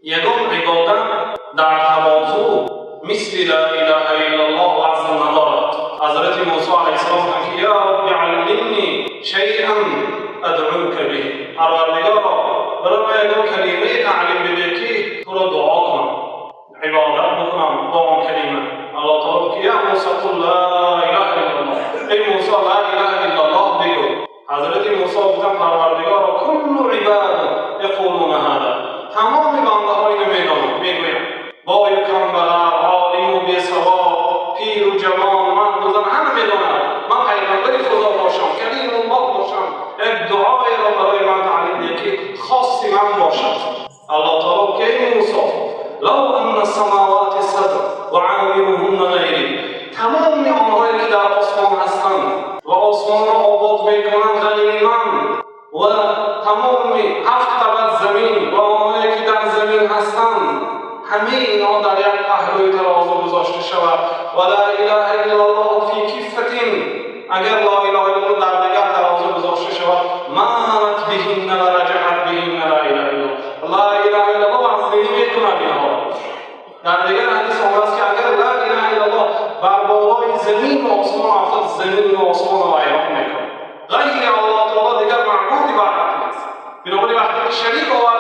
Ягон ибодат дар тарозу мисли ла илаҳа иллаллоҳ вазн надорад. Ҳазрати Мусо алайҳиссалом гуфтанд, ки: «Я Рабби, аллимни шайъан адъука биҳ». Парвардигоро, барои ман ягон калимае таълим бидеҳ, ки туро дуо кунам, ибодат бикунам бо он калима. Аллоҳ таоло гуфт, ки: «Я Мусо, қул ла илаҳа иллаллоҳ». Эй Мусо, ла илаҳа иллаллоҳ бигӯ. Ҳазрати Мусо гуфтанд: «Парвардигоро, куллу ибоду яқулуна ҳада». Тамоми бандаҳо инро медонанд, мегӯянд. Бою камбағал, олиму бесавод, пиру ҷавон, марду зан, ҳама медонанд. Ман пайғамбари Худо бошам, калимуллоҳ бошам, як дуоеро барои ман таълим деҳ, ки хоси ман бошад. Аллоҳ таоло гуфт: «Эй Мусо, лав анна самавати саб ва амируҳунна ғайри». Тамоми онҳое, ки дар осмон ҳастанд ва осмонро обод мекунанд, ғайри ман ва тамоми ҳафт табат замин ва онҳое, ки дар замин ҳастанд, ҳамаи инҳо дар як паҳлӯи тарозу гузошта шавад, ва ла илаҳа иллаллоҳ фи киффатин, агар ла илаҳа иллаллоҳ дар дигар тарозу гузошта шавад, манат биҳинна ва раҷаҳат биҳинна ла илаҳа иллаллоҳ. Ла илаҳа иллаллоҳ вазнинӣ мекунад инҳоро. Дар дигар ҳадис омадааст, ки агар ла илаҳа иллаллоҳ бар болои замин ва осмон афтад, замин ва осмонро вайрон мекунад. Ғайри Аллоҳ таоло дигар маъбуди барҳақ нест. Бинобар ин, вақте ки шарик оварда